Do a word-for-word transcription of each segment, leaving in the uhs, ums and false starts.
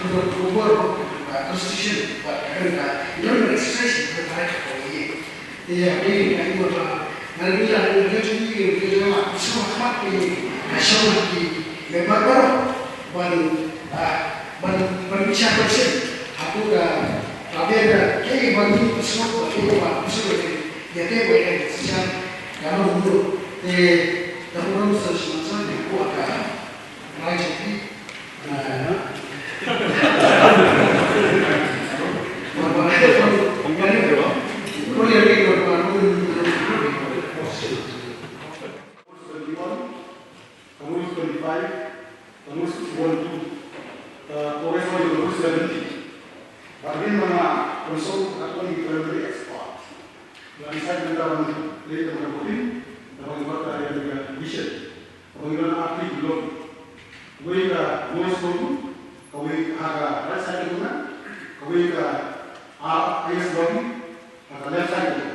Ka don proper, uh, constitution, bad ka don ka, ka don ka expression, ka don ka right of the, ïa, ka don ka, ka don ka, ka don ka, ka don ka, ka don ka, ka don ka, ka don ka, ban, ah, ban, ban bishar bishar hapoh ka, ka biang ka, kaei ba ngi pynslem, kaei ba pynslem, ïa kaei ba ïa ka shisha, ka long kumno. Te, ka burom sa shisha, sa, hapoh ka rai jong phi. Ah, Rules twenty-five, rules one two, uh, progress on rules seventy. But again, mga consult at only primary expert. Nga decide na ka bang late na ka voting, na bang iwat ka area na ka division. Na bang iwat na article below. Kawei ka no smoking, kawei ha ka right side ka, kawei ka, ah, highest lobby, ha ka left side ka.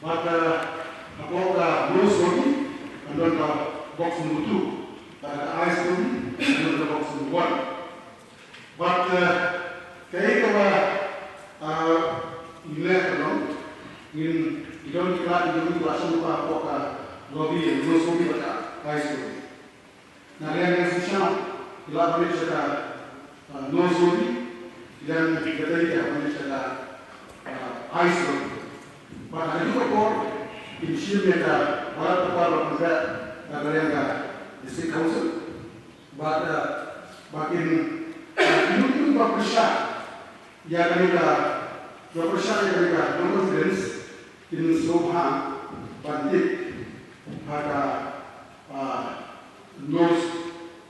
Bad, uh, hapoh ka no smoking, ka don ka box number two. Bad ka aye smoking, ka don ka box number one. Bad, uh, kaei kaba, uh, ngi leh ka long, ngin, ngi don ki lad, ngi don ki lad sha hapoh ka lobby, no smoking bad ka aye smoking. Na liang ka shisha, ki lah ban leit sha ka, ah, no smoking, ki liang ka tai ki lah ban leit sha ka, ah, aye smoking. Bad ha kajuh ka por, kin shim ïa ka ballot paper ba pynbeit da ka liang ka District Council. Bad, ah, ba kin, ah, kin ïoh ïoh ba pyrshah ïa kane ka, ba pyrshah ïa kane ka no confidence, kin sngewbha ban tick ha ka, ah, nose,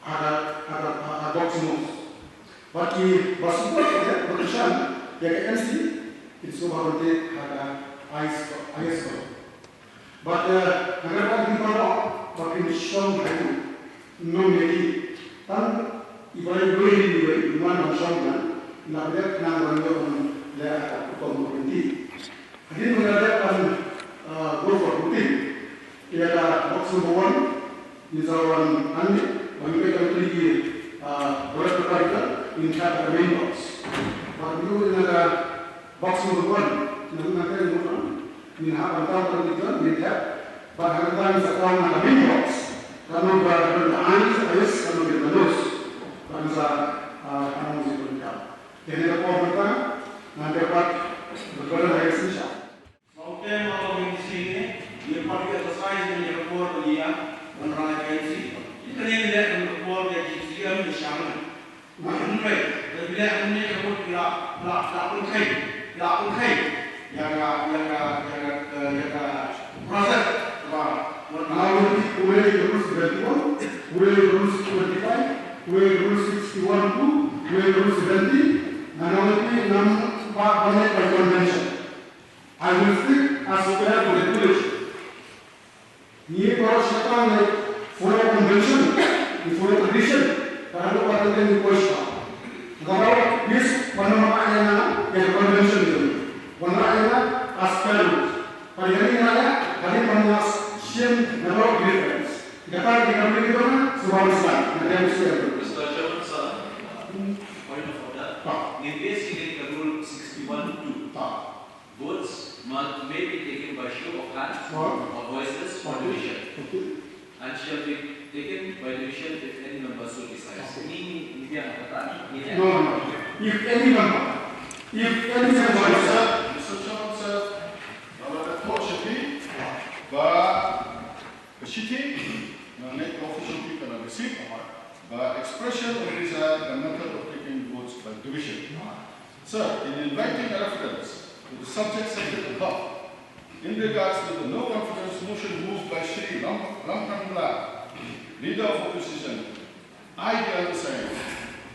ha ka, ha ka, ha ka box nose. Bad kiba support ïa, ba kyrshan ïa ka M C, kin sngewbha ban tick ha ka aye, aye. Bad, eh, nga kyrpad ïa phi baroh ba phin shong ha ïing, ym ïa ki. Tang i Blei, i Blei, i Blei, i man ban shong, ban la dep nang ban ïoh ban leh ha ka rukom ka lynti. Hadien ba nga la dep ban, eh, go for voting ïa ka box number one, ngin sa wan hangne ba ngin peit ïa ki, eh, ballot paper, ngin thep ha ka main box. Bad ngin ïoh ïa ka box number one, ngin, ngin hap ban tam ka, ngin thep Ba ka kyrteng sa kawang na ka main box. Ka nong ba ka kyrteng Anice, Anice, ka nong ba ka nose. Ba ka sa, ah, ka nong si pun ka. Kene ka por mynta, ngan ka pat, ba ka nong hai ka sinsha. Mountain ma ka wing sing ne, ye pat ka exercise ne ye ka por ba ye, ban rang ka M C. Ye kane ne le ka por ka G C M ne shang ne. Hynrei, da phi leh hangne ka mut phi la, phi la, phi la pynkhei, phi la pynkhei ïa ka, ïa ka, ïa ka, eh, ïa ka process ba. Nga ong ïa phi, pule ïa ka rule seventy-one, pule ïa ka rule twenty-five, pule ïa ka rule sixty-one two, pule ïa ka rule seventy, nga ong ïa phi, ngam ba ban leh by convention. I will stick as per the regulation. Ngi baroh shiteng ngi follow convention, ngi follow tradition. Ka haduh ba teng ngi poi sha. Nga baroh bis ban ym rah ïa nga ïa ka convention jong ngi. Ban rah ïa nga as per rules. Pynban ngi rah ïa, hadien ba nga shim nga baroh ki reference. Kata ki kam ki dona, suba mislan. Nga dei musti ïa. Mister Chairman, sir, point of order. Ah. Ngi base ngi ka rule sixty-one two. Ah. Votes must, may be taken by show of hands, oh, or voices, for, okay, division, okay, and shall be taken by division if any member so desires. Okay. Ni, ni, ni biang kata ni, ni. No, no, no. If any member, if any member, Mister Chairman, sir, Mister Chairman, sir, ba la da thoh sha phi, ba ka shithi, na late official phi ka la receive, ba expression of desire, the method of taking votes by division. Sir, in inviting a reference to the subject cited above, in regards to the no confidence motion moved by Shri Ram, Ramthan Lal, Leader of Opposition, I, the undersigned,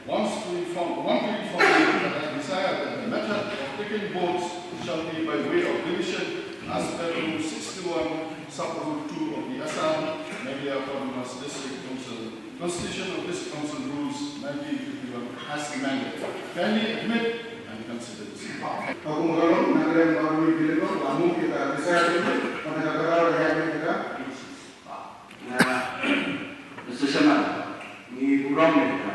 wants to inform, want to inform you that I desire that the method of taking votes shall be by way of division as per Rule sixty-one, Sub-Rule two of the Assam Meghalaya Autonomous District Council Constitution of this Council Rules nineteen fifty-one as amended. Kindly admit and consider this. Ka kum ka long, na ka liang ba ngi bilin long, la move ïa ka desire, ïa ka desire, ïa ka desire. Nga, Mister Sharma, ngi burom ïa ka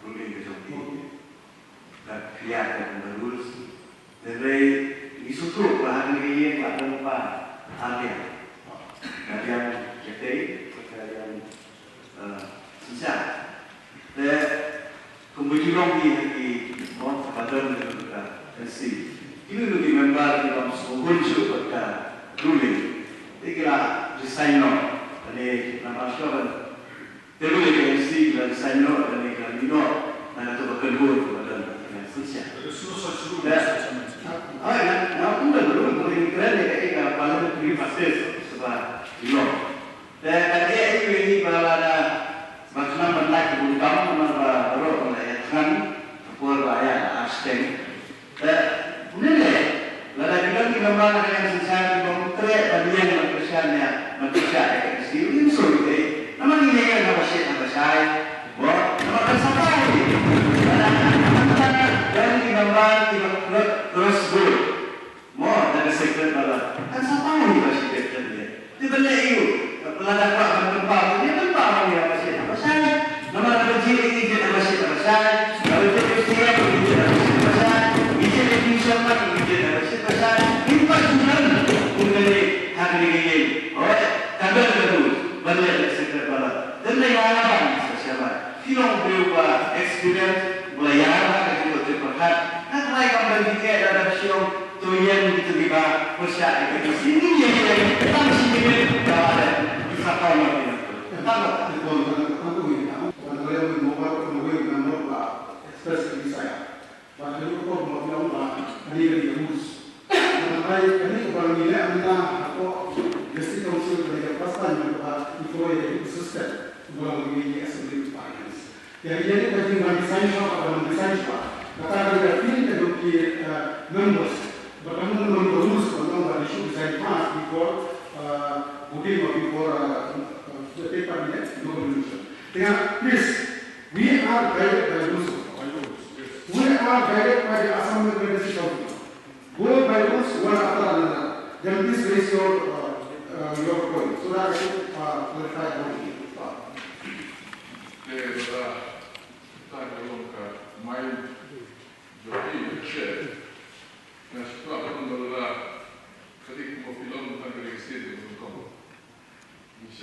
ruling ka jong phi. Ka clear ka under rules. Hynrei ngi sngewthuh ba ha kane ka ïing la don pa arliang. Ka liang Kiatei, ka liang, eh, Synshar. Te kumba ju long hi ha ki mon ka don ka N C. Kino kino ki member ki bym sngewhun shuh bad ka ruling, te ki la resign noh. Lane namar shuwa ban Te ruh ïa ka M C la resign noh, lane ka mih noh na kata ka kynhun kaba don ha ka synshar. Ai, na, na, ym don ruh, ym don, kren ïa ka, ïa ka parliamentary practice kaba long. Te ka dei ïa ngi ba lada ba khnang ban lait ka bun kam, namar ba baroh ba la ïa thngan ka por ba ïa la abstain. Te mynne lada ki don ki member na ka synshar ki bym treh ban ïeng ban kyrshan ïa, ban kyrshan ïa ka M C, ym sngewthuh. Namar ngi ïeng haba shit haba shai. Mo, namar kan sa pau hi. Lada mynta don ki member kiba cross vote, mo, da ka secret ballot, kan sa pau hi ba shit ballot. Te ban leh aïu? Lada kwah ban pynpaw, te ban pynpaw ïa ba shit ba shai. Namar lada jied ïa ki jied ba shit ba shai, lada jied ïa ki jied ba shit ba shai, ki jied ïa ki sharman ki jied ba shit ba shai. Ngim pat ju don. Kumne ha kane ka ïing, hooid, ka don ka rules ban leh secret ballot. Te lei ba nga ban sa sha ba. Phi long briew ba experience, ba la ïaid ha ka jingmut jingpyrkhat. Nga tharai kam don jingeh lada phi ong to ïeng kito kiba pyrshah ïa ka D C. Ngin ïeng, ïeng tang shi minit ba la dep. Phi sa tong ïa phi. Tang ba. Express ka desire. Bad ka dei ka por ba phi ong ba kane ka dei ka rules. Namar kane kaba ngi leh mynta hapoh District Council ka dei ka first time ba ngi provide ka system ba ngi assembly parliaments. Ïa kane ka jingban design shwa, ka ban design shwa. Kata ka dei ka feeling ka jong ki, eh, members. Ba ka mun ka rules ba ngi ong ba they should design fast before, eh, voting or before, eh, eh, the paper in the nomination. Tengah, please, we are guided by rules. We are guided by the Assam Democratic Council. Go by rules one after another. Then please raise your, uh, uh, your point so that I can, uh, clarify accordingly. Te lada kata ka long ka mind jong phi, Chair, nga sngewthuh ba lada ka dei kumba phi long tang ka dei ka state ka long.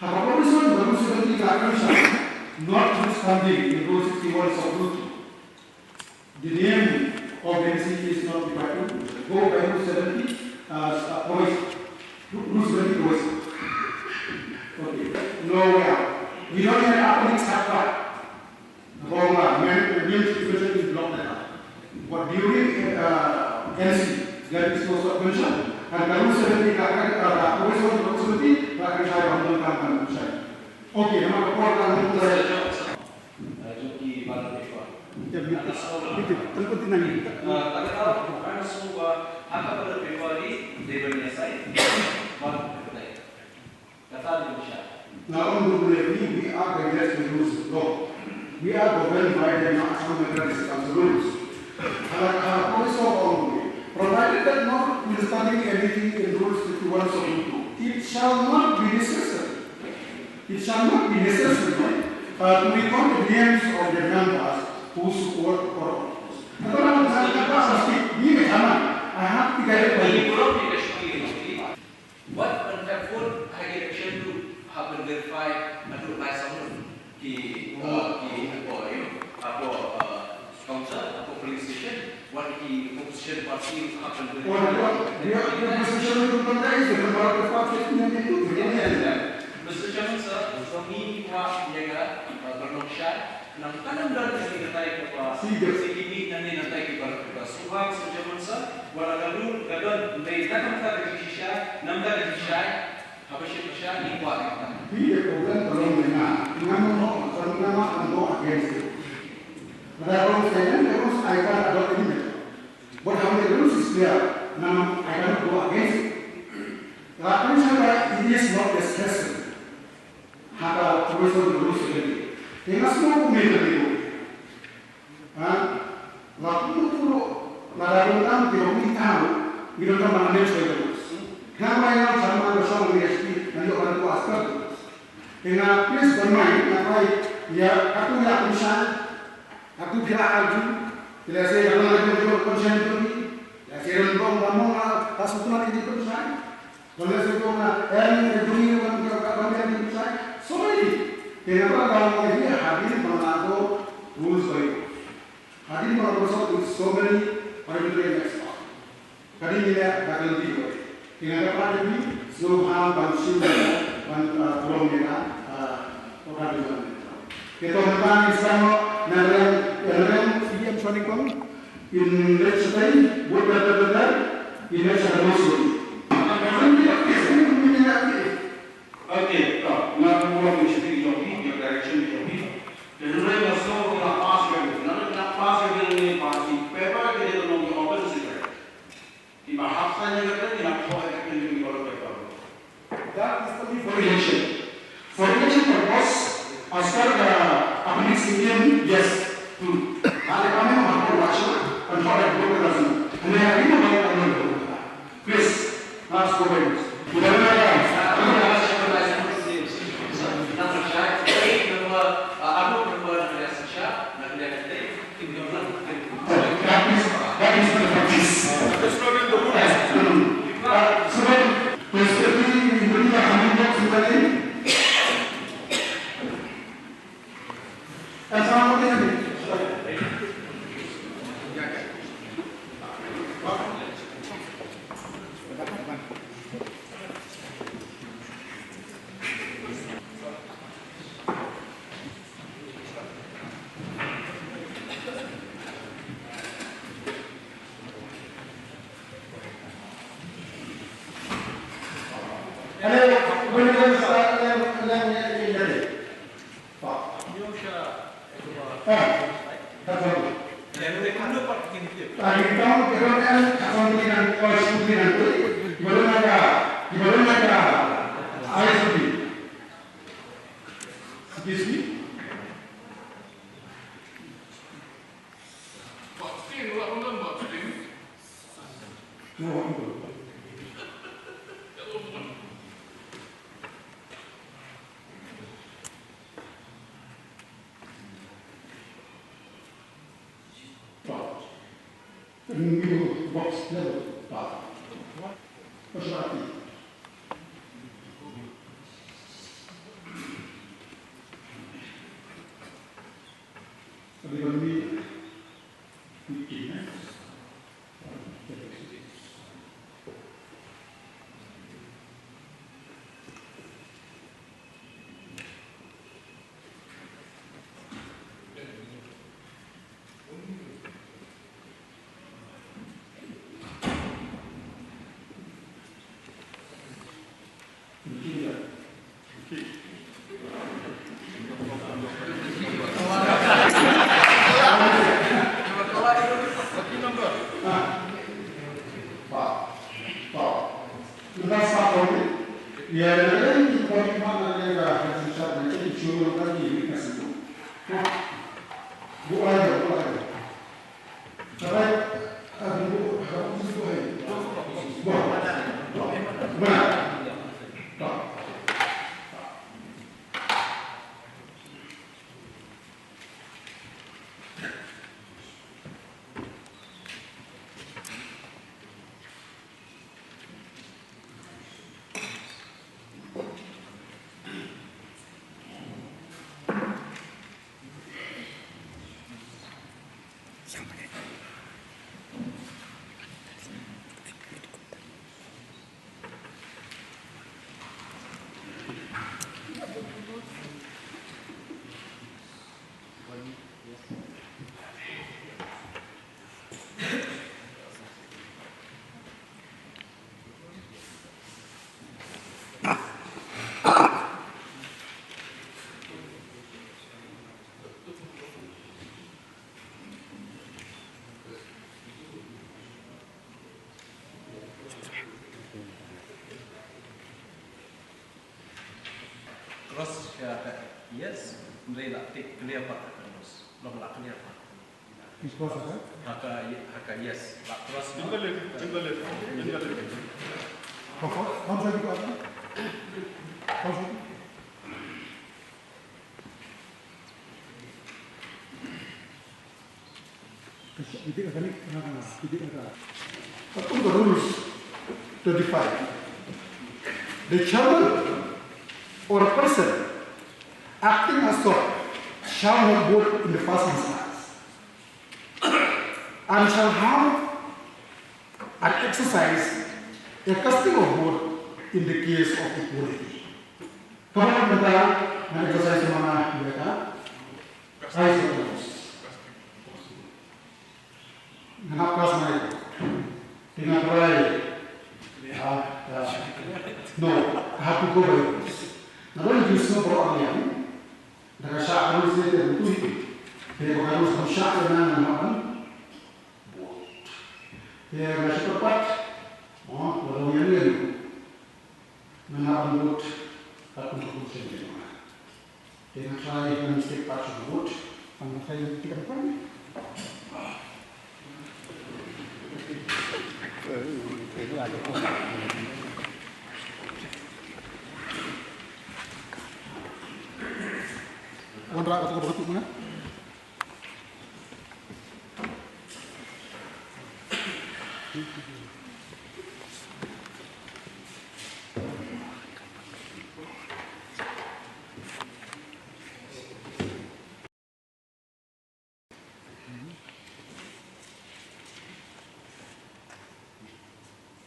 Ha ka provision ba Rule seventy ka kren shai, notwithstanding in Rule sixty-one sub Rule two, the name of the M C is not required to go by Rule seventy, uh, uh, provision. Rule seventy provision. Okay. No, yeah. We don't have appellate chapter. Wrong lah, men, men situation is blocked that. But during uh, N C, there is no subvention. And Rule seventy, uh, uh, Rule seventy, Rule seventy, uh, okay, nama ko kan. Jong ki ballot paper. Ya, betul. Betul. Betul, betul, nanggi. Kata kata, kan semua hak ballot paper di Dewan Yasai. Ballot paper. Kata di Malaysia. Now, Honorable M P, we are guided by rules of law. We are governed by the Assam Naga District Council rules. Ala, ala, police law only. Provided that notwithstanding anything in Rule fifty-one sub two, it shall not be necessary. It shall not be necessary uh, to record the names of the members who support or oppose. Kata orang kata pasti, ini sama. I have to get it by Ini you. Belum dikasih lagi. Wat ban kat vote ha election tu hap ban verify haduh lai samut ki uh, ki hapoh, you know, hapoh uh, council, hapoh polling station, wat ki opposition party hap ban verify. Oh, dia dia dia position itu kan guys, dia kan baru dapat statement itu. Mister Chairman sir, kami kwah ïa ka uh, Barnong Shire. Nang kan ym don ïa ki katai kaba si ki mih nangne na katai kiba, kiba suba, Mister Chairman sir, wat la ka don, ka don, hynrei na ka bynta ka jingshisha, na ka bynta ka jingshai, haba shim ka shai, ngi kwah ïa kata. Phi ïa ka problem ka long ïa nga, nga no no, nga no, I'm not against it. But I don't say, I don't, I can't adopt any method. But how the rules is clear, now I cannot go against it. But I can say that it is not necessary. Ha ka provision of Rule seventy. Te nga sngew kumne ka dei. Ha? La kumno kumno, la da ruh tam ki ruh ngi tahu, ngi ruh tam manage by the rules. Nga mai nga sama nga sama ngi S P, nga ïoh ban ku askar. Te nga please ban mai, nga mai, ïa, katu ïa kumshan, katu phi la arju, phi la say, katu la jong jong kumshan jong ngi, la say ren bong, bong, bong, la, la sutuna ki jong kumshan. Wala sa ko na, eh, ni ka jong i wan ka, ka, ka, ka, ka, ka, so many. Kaya ba ka mo hi hadin ba na ko rules by. Hadin ba na ko so, with so many particular next. Kadin ni ka ka di ko. Kaya ka pa ni so ha ban shin ban, uh, from ni ka, uh, ko ka di ban. Kaya to hanta ni sa mo na rem, na rem, C D M Sonic Pong. In let's say, what the, the, the, in let's say, the most. Okay, to, nga ka buat ni siti jong phi, your direction jong phi. Then right now, so we are pass your, na na pass your ni party paper ke dia tolong di open secret. Di bahasa ni kata ni nak buat ke ni di bawah paper. That is only for election. For election purpose, askar ka appendix Indian, yes. Hmm. Ada kami mengaku wajib, and for that vote as well. And they are in the right of the vote. Please, last comment. Kita dengar ya. Yes, me? Cross ka, ka yes, hynrei la tick clear pat ka cross. Long la clear pat. Cross ka? Ha ka, ha ka yes, la cross. Jingle it, jingle it, jingle it. Kong, kong, kong, kong, kong. Under the rules twenty-five, the chairman or a person acting as such shall not vote in the first instance and shall have and exercise a casting of vote in the case of equality. Kaba mynta ngan exercise mana ïa ka. Ai, so. Ngan hap pass mai. Te nga try. Ah, ah. No, I have to go by rules. Nga don ju sngewbha ïa. Da ka shah rules ne te rules. Te ba ka rules kam shah ïa nga ngan hap ban vote. Te nga shah pat. Oh, ba dong ïa ngan. Ngan hap ban vote. Ka kum ka kum shen ïa nga. Te nga try ngan step pat sha vote. Ngan try tikam pan. Wan ra ka tu ka tu mana?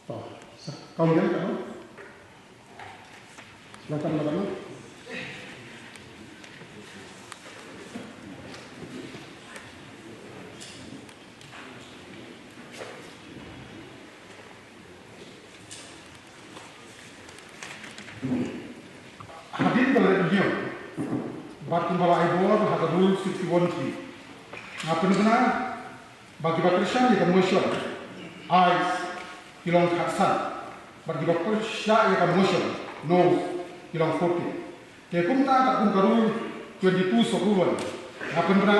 To, sa, kau lihat kan? Silakan, silakan. Hadien ba la leh review bad kumba la ai bor ha ka Rule sixty-one three, nga pynbna ba kiba kyrshan ïa ka motion, ayes, ki long khatsan, bad kiba pyrshah ïa ka motion, noes, ki long fourteen. Te kumta katkum ka Rule twenty-two stroke ruh one. Nga pynbna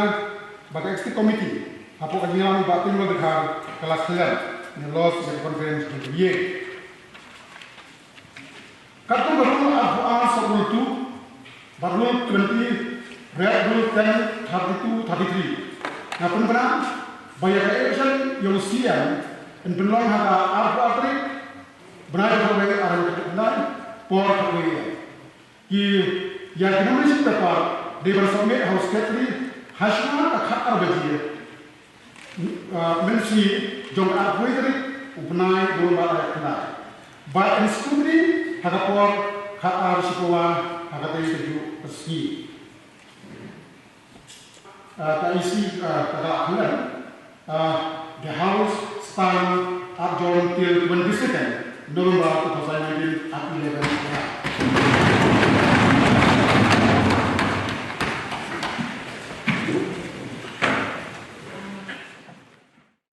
ba ka Executive Committee hapoh ka jingïalam i Bah Tynwal Dkhar ka la khlem ne loss ïa ka conference jong ka V A. Katkum ka Rule arphew ar stroke rule two bad Rule twenty, Red Rule ten, thirty-two, thirty-three, nga pynbna ba ïa ka election ïa u C M yn pynlong ha ka arphew ar tarik bnai khatwei, arhajar khatkhyndai, por khatwei. Ki, ïa ki nomination paper dei ban submit ha u Secretary ha shuwa ka khatar baje, ah, mynsngi jong ka arphew tarik u bnai November arhajar khatkhyndai. Bad yn scrutiny ha ka por khatar shi phew ar ha katei kajuh ka sngi. Ah, ka E C, ah, ka la khlem, ah, the House stand adjourned till twenty-second November two thousand nineteen at eleven A M.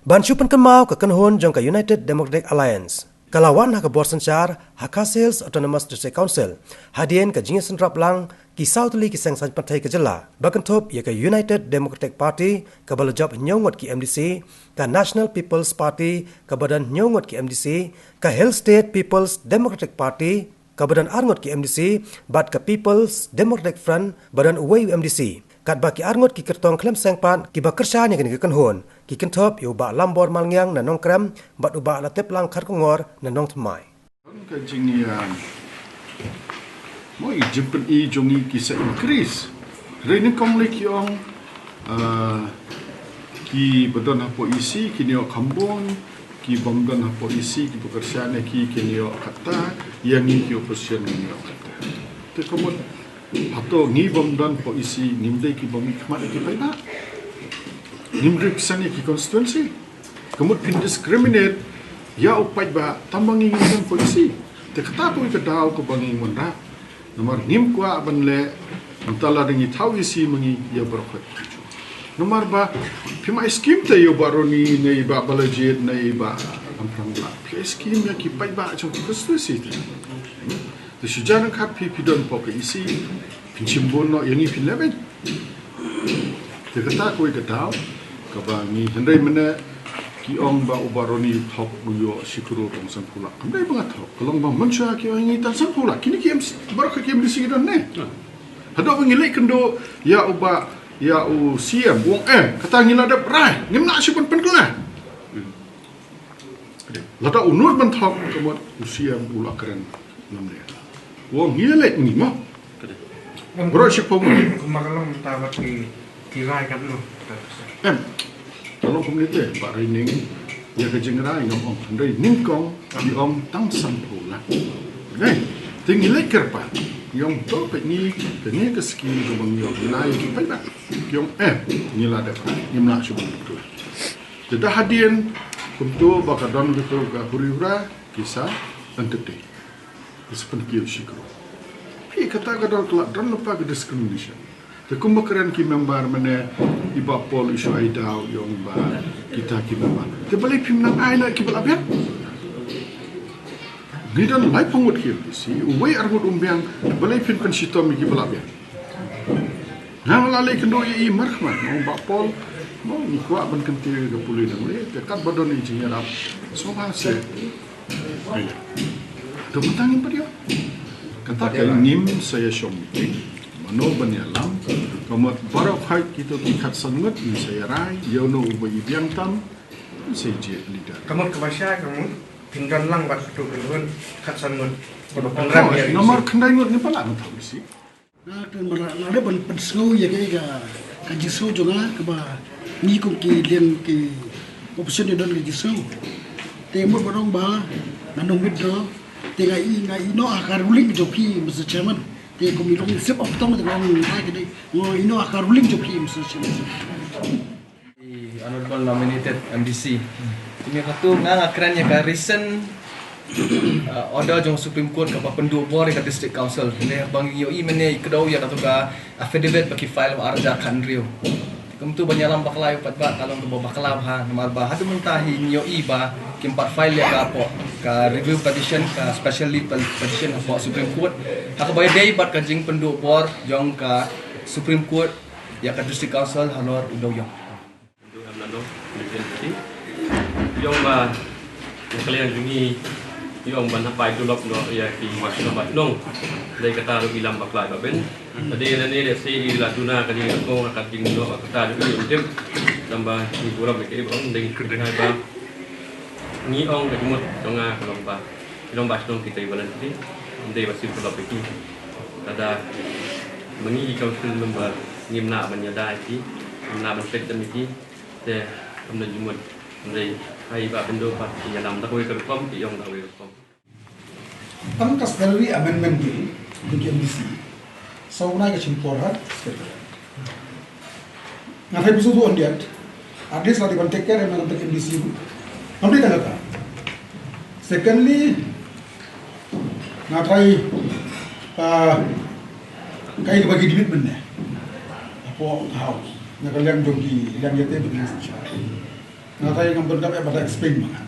Ban shu pynkynmaw ka kynhun jong ka United Democratic Alliance, ka la wan ha ka bor synshar ha Khasi Hills Autonomous District Council hadien ka jingïasynrap lang ki saw tylli ki seng saiñ pyrthei ka jylla, ba kynthup ïa ka United Democratic Party kaba la jop hynñiew ngut ki M D C, ka National People's Party kaba don hynñiew ngut ki M D C, ka Hill State People's Democratic Party kaba don ar ngut ki M D C, bad ka People's Democratic Front ba don uwei u M D C. Katba ki ar ngut ki kyrtong khlem seng pat kiba kyrshan ïa kane ka kynhun, ki kynthup ïa u Bah Lambor Malngiang na Nongkrem bad u Bah Latiplang Kharkongor na Nongthymmai. Ka jingïa, mo, i jingpyni jong ngi ki sa increase. Hynrei nyngkong lei ki ong, ah, kiba don hapoh E C kin ïoh khambun, ki bym don hapoh E C kiba kyrshan ïa ki kin ïoh katta, ïa ngi ki opposition ngin ïoh katta. Te ka mut, hato ngi bym don hapoh E C ngim dei kiba mihkhmat ïa ki paidbah? Ngim represent ïa ki constituency? Ka mut phin discriminate ïa u paidbah tang ba ngi ngim don hapoh E C. Te kata kawei ka daw kaba ngi wanrah. Namar ngim kwah ban leh, mynta lada ngi thaw E C ma ngi ïa baroh khoit. Namar ba phim ai skim te ïa u Bah Ronnie ne i Bah Balajied ne i Bah Ampareen Lat. Phi ai skim ïa ki paidbah jong ki constituency te. Te shu jan ryngkat phi, phi don hapoh ka E C, phin shim bun noh ïa ngi phin leh beiñ. Te kata kawei ka daw kaba ngi, hynrei mynne ki ong ba u Bah Ronnie u thok u ïoh shi klur tang sanphew lak. Kam dei ba nga thok, ka long ba mynshuwa ki ong ïa ngi tang sanphew lak. Kine ki M C, baroh ki M D C ki don ne. Haduh ba ngi leit kynduh ïa u Bah, ïa u C M, u ong em, kata ngi la dep rai, ngim lah shuh ban pynkylla. Lada u nud ban thok, ka mut u C M u la kren namar. U ong ngi leit ngi mo. Baroh shiphew ngut. Kumba ka long mynta bad ki, ki rai katno? Em. Ka long kumne te, Bah Reining, ïa ka jingrai ngam ong, hynrei nyngkong ki ong tang sanphew lak. Te ngi leit kyrpad, ki ong to peit ngi, kane ka skim kaba ngi ïoh, ngi la ïoh ki paidbah. Ki ong em, ngi la dep rai, ngim lah shuh ban pynkylla. Te da hadien kumto ba ka don kito ka huri hura, ki sa entertain, ki sa pynkiew shi klur. Phi, kata ka don, ka la don lypa ka discrimination. Te kumba kren ki member mynne, i Bah Paul i shu ai daw, i ong ba kita ki member. Te balei phim nang ai na kiba la biang? Ngi don laiphew ngut ki M D C, uwei ar ngut um biang, balei phin pynshitom ïa kiba la biang? Nga la leit kynduh ïa i markhmat, mo, Bah Paul, mo, ngi kwah ban kyntiew ïa ka pule nangne, te katba don i jingïarap sngewbha se. Ai, to mynta ngim pat ïoh. Kata ka ngim sa ïa shong meeting, mano ban ïalam, ka mut baroh khoit kito ki khatsan ngut ngin sa ïa rai, ïa uno uba i biang tam, ngin sa ïa jied leader. Ka mut kaba shai, ka mut phin don lang bad kito ki ngut khatsan ngut kiba pynrem ïa. Namar khyndai ngut ngim pat lah ban thaw E C. Nga kren ba la, la dep ban pynsngew ïa ka, ka, ka jingsngew jong nga kaba ngi kum ki liang ki opposition ngi don ka jingsngew. Te mut ba ong ba ngan ong withdraw. Te nga i, nga i noh ha ka ruling jong phi, Mister Chairman. Te kum i long sep of tong te nga ong nga ka dei. Nga i noh ha ka ruling jong phi, Mister Chairman. Honorable nominated M D C. Te mynta katu nga, nga kren ïa ka recent, uh, order jong Supreme Court kaba pynduh bor ïa ka District Council. Te ba ngi ïohi mynne i kdew ïa katu ka affidavit ba ki file ha u arhajar khathynriew. Te kumtu ban ïalam bakla ïa u paidbah ka long kaba bakla bha, namar ba haduh mynta hi ngi ïohi ba kim pat file ïa ka hapoh ka review petition, ka special leave petition hapoh Supreme Court. Ha kaba ïadei bad ka jingpynduh bor jong ka Supreme Court ïa ka District Council halor u Dewïong. Ïong ba na ka liang jong ngi, ïong ba na pai dulop noh ïa ki nong ba nong. Dei kata ruh i lam bakla ba ben. Tadi lane dei se i la duna ka jingïong ka jingïong kata ruh i tip. Tang ba ngi burom ïa ki ba ong dei kata ba ngi ong ka jingmut jong nga ka long ba, ki long ba shnong kita i balan ti. Dei ba shu dulop ïa ki. Lada ma ngi ki council member ngim lah ban ïada ïa ki, ngim lah ban peit ïa ki. Te kam don jingmut. Hynrei ai ba pyndoh pat ki ïalam da kawei ka rukom, ki ïong da kawei ka rukom. Tang ka Salary Amendment Bill jong ki M D C. Saw bnai ka shim por ha Secretariat. Nga tharai phi sngewthuh, at least la dei ban take care em na ka M D C ruh. Ngam dei tang kata. Secondly, nga tharai, ah, kaei kaba ki debate mynne hapoh House na ka liang jong ki liang ïateh bad ki liang synshar. Nga tharai ngam don kaba da explain ma nga.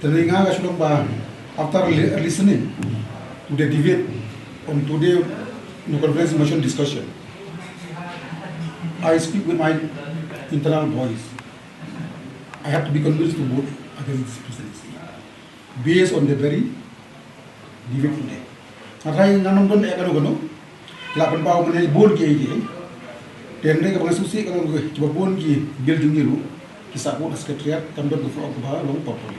Te nga ka shu long ba after li- listening to the debate on today, no conference motion discussion, I speak with my internal voice. I have to be convinced to vote against this presidency based on the very debate today. Nga tharai ngan ym don eh kano kano. Lah pynpaw mynne bun kiei kiei. Te hynrei kaba nga sngewsih ka long ba bun ki bill jong ngi ruh ki sah kut ha Secretariat, kam don ka follow up kaba long properly.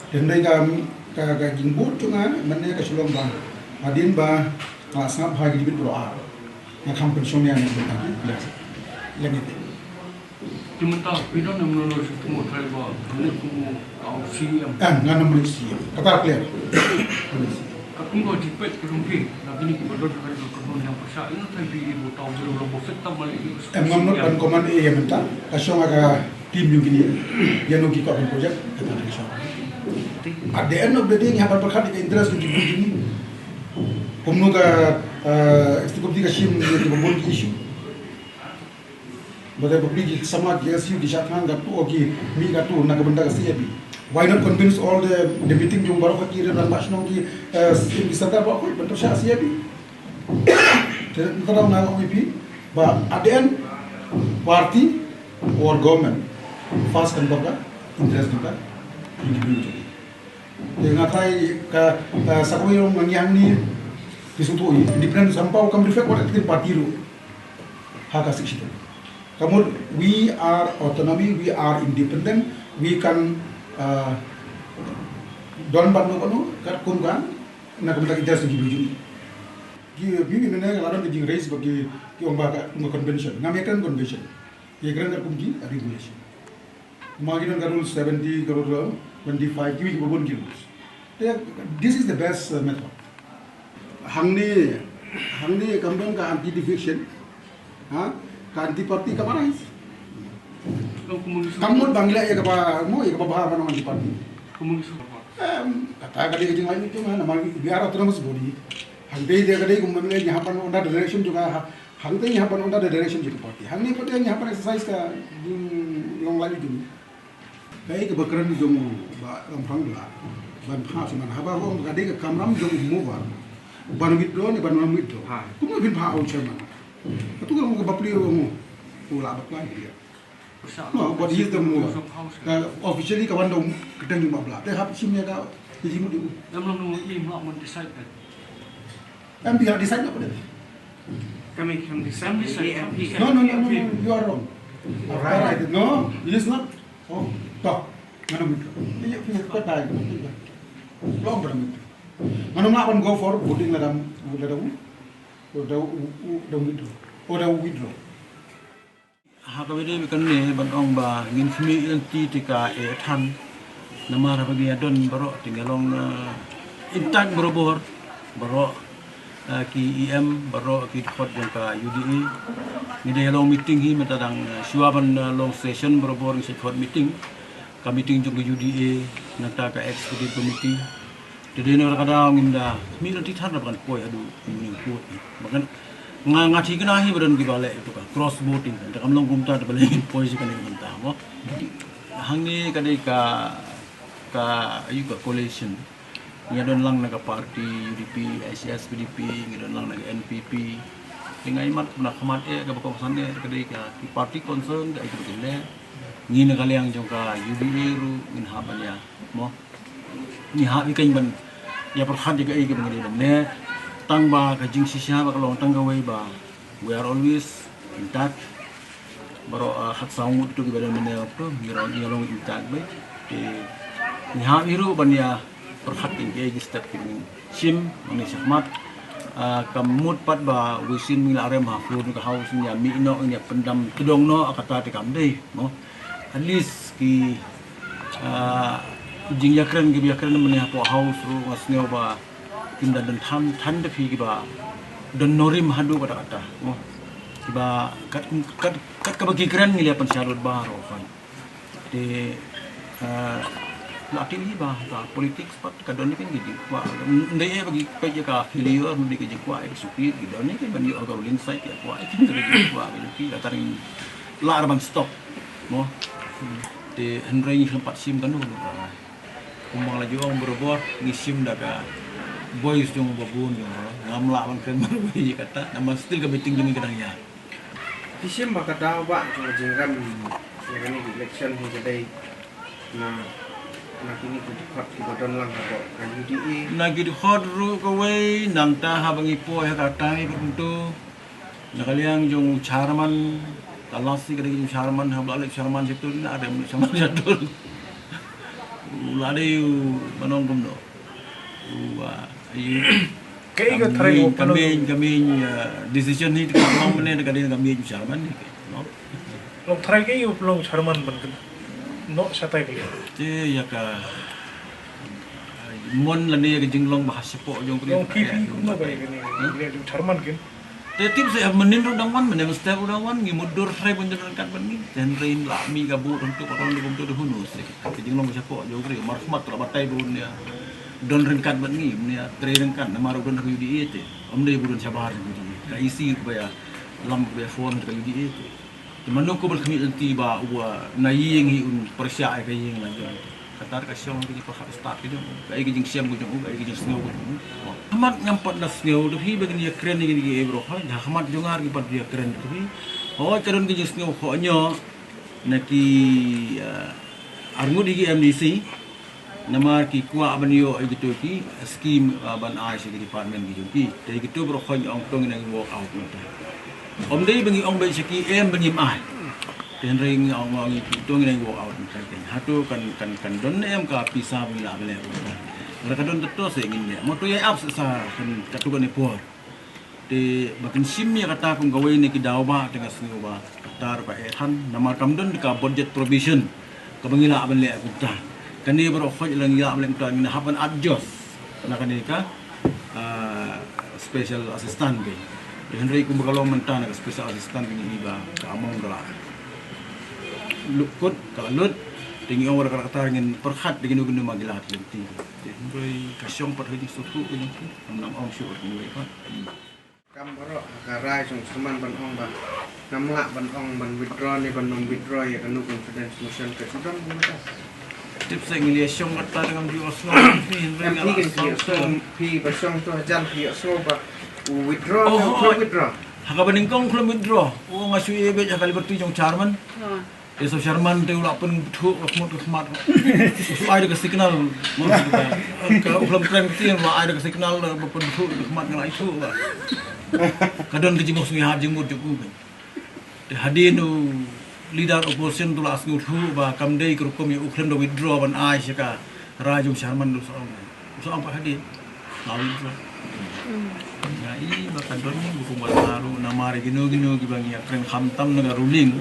Te hynrei ka, ka, ka jingmut jong nga mynne ka shu long ba hadien ba nga la sngap ha ki debate baroh ar, nga kham pynshong ïa nga, nga, nga, nga, nga, nga, nga, Ki mynta phi don em, nano shu tmu trai ba nano tmu tau C M? Em, ngan ym leit C M. Kata clear. Katkum ka jingpeit ka jong phi na kine kiba don trai ba ka don yang pyrshah, ino trai phi i ba tau jrong ba fit tam mali. Em, ngam nud ban comment ei ïa mynta. Ka shong ha ka team jong kine. Ïano ki kwah ban project, kata ka shong. At the end of the day ngi hap ban pyrkhat ïa ka interest jong ki bun jong ngi. Kumno ka, eh, executive committee ka shim ïa kiba bun ki issue. Ba dei ba phi ki samla ki S U ki shah thngan katto, ki mih katto na ka bynta ka C A B. Why not convince all the, the meeting jong baroh ki rangbah shnong, ki, eh, ki sardar baroh ban pyrshah C A B? Te nangta nga ong ïa phi ba at the end, party or government, first kan ba ka interest ka individual. Te nga tharai ka, eh, sa kawei ruh ngi hangne, phi sngewthuh, independent somehow kam reflect what the party ruh. Ha ka Sixth Schedule. Ka mut, we are autonomy, we are independent, we can, uh, don bad no kano katkum ka, na ka bynta ka interest jong ki briew jong ngi. Ki, ki, ki, ne, ne, la don ka jing raise ba ki, ki ong ba ka, ka convention. Ngam ïakren convention. Ïakren katkum ki regulation. Ma ki don ka rule seventy, ka rule twenty-five, ki, ki, ki bun ki rules. Te, this is the best, uh, method. Hangne, hangne kam don ka anti defection, ha? Ka anti party kam arise. Kam mut ba ngi leh ïa kaba, mo, ïa kaba bha ban long anti party. Em, kata ka dei ka jinglait jong nga, namar we are autonomous body. Hangtei te ka dei kumne ngi hap ban under the direction jong ka, hangtei ngi hap ban under the direction jong ka party. Hangne pat ngi hap ban exercise ka jinglong lait jong ngi. Kaei kaba kren jong Bah Lamphang Blah ban phah shuh man, haba ong ka dei ka kamram jong u mover ban withdraw ne ban ym withdraw. Ha. Kumno phin phah, u chairman? Katu ka long ka bapli, u ong u la bakla ïa. No, but he is the mover. Ka officially ka wan da u kyrteng jong Bah Blah. Te hap shim ïa ka jingmut jong u. Em, long no, im lah mon decide kan. Em, phi hap decide na pdeng. Kami, kami decide. Kami decide. No, no, no, no, no, you are wrong. Alright. No, it is not. Oh, to. Ngan ym withdraw. Ïa, ïa, ka tai. Long ba ym withdraw. Ngan ym lah ban go for voting lada, lada u, lada u, u, da withdraw. O da withdraw. Ha kawei de ba kane ban ong ba ngin khmih lynti te ka eh than. Namar haba ngi ïa don baroh te ngi long, eh, in touch barabor, baroh, eh, ki E M, baroh ki dkhot jong ka U D A. Ngi dei long meeting hi mynta dang, eh, shuwa ban, eh, long session barabor ngi sa khot meeting. Ka meeting jong ka U D A, nangta ka executive committee. Te dei na ka daw ngim da, mi na ti than ba kan poi haduh evening court. Ba kan nga, nga thikna hi ba don kiba leh ïa ka cross voting. Te kam long kumta te ba leh ngin poi shi kane ka bynta mo. Hangne ka dei ka, ka, ïa ka coalition. Ngi don lang na ka party U D P, S S P D P, ngi don lang na ka N P P. Te nga ïa mat na khmat eh, kaba kongsan eh ka dei ka ki party concern, ka ïa kaba kin leh. Ngi na ka liang jong ka U D A ruh ngin hap ban ïa, mo, ngi hap ïa kane ban ïa pyrkhat ïa ka ïa kaba ngi dei ban leh. Tang ba ka jingshisha ba ka long tang kawei ba we are always in touch. Baroh, ah, khatsaw ngut tu kiba don mynne tu ngi long, ngi long in touch beit. Te ngi hap hi ruh ban ïa pyrkhat ïa ki step ki ban shim nangne shakhmat. Ah, ka mut pat ba u sien ngi la rem ha floor ka house, ngi ïa mih noh, ngi ïa pyndam tdong noh, kata te kam dei, mo. At least ki, ah, jingïakren kiba ïakren mynne hapoh house ruh nga sngew ba kim da don than than da phi kiba don norim haduh katta katta, mo. Kiba kat, kat, kat kaba ki kren ngi la pynshah lut baroh kan. Te, ah, la ki ba ka politics pat ka don ne kan ki jingkwah. Ndei eh ba ki peit ïa ka failure, ndei ki jingkwah ïa ki suki, ki don ne kan ban ïoh ka ruling side ïa kwah, ïa ki jingkwah ïa ki la taring la ban stop, mo. Te hynrei ngi khlem pat shim kano kano. Kumba la ju ong barabor ngi shim da ka voice jong ba bun jong ba ngam lah ban kren marwei ïa kata, namar still ka meeting jong ngi ka dang ïa. Phi shim ba ka daw ba jong ka jingrem ïa kane ka election hi ka dei na, na kine ki dkhot kiba don lang hapoh ka U D A. Na ki dkhot ruh kawei, nangta haba ngi poi ha ka tai ka kumto. Na ka liang jong u chairman, ka last ka dei jong u chairman, haba la leit chairman sha tun, na dei chairman sha tun. U la dei u ba nong kumno. U, ah, ayu. Kaei ka tharai u pynlong? Ka main, ka main, ah, decision hi ka long mynne ka dei ka main chairman hi, no? Long tharai kaei u pynlong chairman ban kynnoh shatai ka liang. Te ïa ka, ah, mon lane ïa ka jinglong ba ha shapoh jong ka liang. Long P P kumno ba ïa kane, ïa u chairman kin. Te tip seh mynnin ruh dang wan, mynnin step ruh dang wan, ngi mutdur trai ban don ryngkat bad ngi. Te hynrei la mih ka vote hangto ka rong dei kumto dei, who knows. Ka jinglong ka shapoh jong u, mar khmat la batai bun ïa don ryngkat bad ngi, ym ïa trei ryngkat namar u don ha ka U D A te. Ym dei ba u don shabar jong ka U D A. Ka E C ba ïalam ba ïa form ka U D A te. Te mano ko ban khmih lynti ba u na ïing hi un pyrshah ïa ka ïing la jong. Kata ka shong ka jingpyrkhat stad ka jong u, ka ai ka jingshem ka jong u, ka ai ka jingsngew ka jong u. Khmat ngam pat da sngew da phi ba kin ïa kren ïa kine ki ei baroh, ha khmat jong nga ki pat ïa kren da phi. Hooid ka don ka jingsngew khohnyoh na ki, eh, arngut ïa ki M D C. Namar ki kwah ban ïoh ïa kito ki scheme, ah, ban ai sha ki department ki jong ki. Te kito baroh khoit ngi ong to ngin walk out mynta. Ym dei ba ngi ong ba sha ki em ba ngim ai. Te hynrei ngi ong ba ngi to ngin walk out mynta. Hato kan, kan, kan don ne em ka pisa ba ngi lah ban leh mynta. Lada ka don to seh ngin leh. Mo to ïa ap sa kan katto katne por. Te ba kin shim ïa kata kum kawei na ki daw ba te nga sngew ba kata ruh ka eh than namar kam don ka budget provision kaba ngi lah ban leh kumta. Kane baroh khoit lada ngi lah ban leh kumta ngin hap ban adjust na kane ka, ah, special assistant ke. Te hynrei kumba ka long mynta na ka special assistant ngi i ba ka amount ka la lut kut, ka la lut. Te ngi ong ba kata ngin pyrkhat da kino kino ma ki la lynti. Te hynrei ka shong pat ha ka jingsngewthuh ka jong ki. Ngam nang ong shuh ïa kane pat. Kam baroh ha ka rai jong u chairman ban ong ba ngam lah ban ong ban withdraw ne ban ym withdraw ïa ka no confidence motion ka ju don kumta. Tip seh ngi ïa shong kata ngam ju ong sngew phi hynrei nga la sngew phi ba shong to hajan phi ïa sngew ba u withdraw ne u withdraw. Ha kaba nyngkong khlem withdraw. U nga shu ïa beit ha ka liberty jong u chairman. Te sa u chairman te u la pynbthuh ka khmut ka khmat. U ai da ka signal. Ka u khlem kren ktien u la ai da ka signal ba pynbthuh ka khmat nga la ithuh ba. Ka don ka jingmut sngewthuh jingmut jong u. Te hadien u leader opposition te u la sngewthuh ba kam dei ka rukom ïa u khlem da withdraw ban ai sha ka rai jong u chairman u sa ong. U sa ong pat hadien. Nga withdraw. Nga i ba ka don bukum ba la ruh namar ïa kino kino kiba ngi ïa kren khamtam na ka ruling.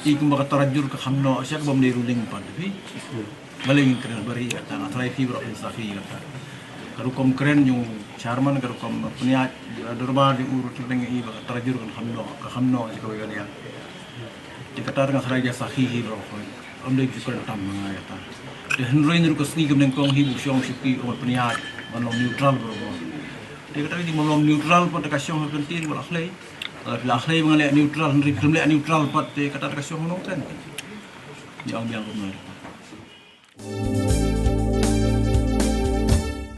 I kumba ka tarajur ka kham noh sha kaba ym dei ruling pat phi. Balei ngin kren bari kata nga tharai phi baroh phin sa phi kata. Ka rukom kren jong u chairman ka rukom pynïaid dorbar jong u ruh teng i ba ka tarajur kan kham noh ka kham noh sha kawei ka liang. Te kata nga tharai ïa sakhi hi baroh phi. Ym dei phi kren tam nga kata. Te hynrei ruh ka sngi ka nyngkong hi ba u shong shuki u pynïaid ban long neutral baroh. Te kata ka jingban long neutral pat ka shong ha kyntien ba la khlei. Lada phi la khlei ba nga leh neutral hynrei phi khlem leh neutral pat te kata ka shong ha nongkren. Ïa ong biang kumno.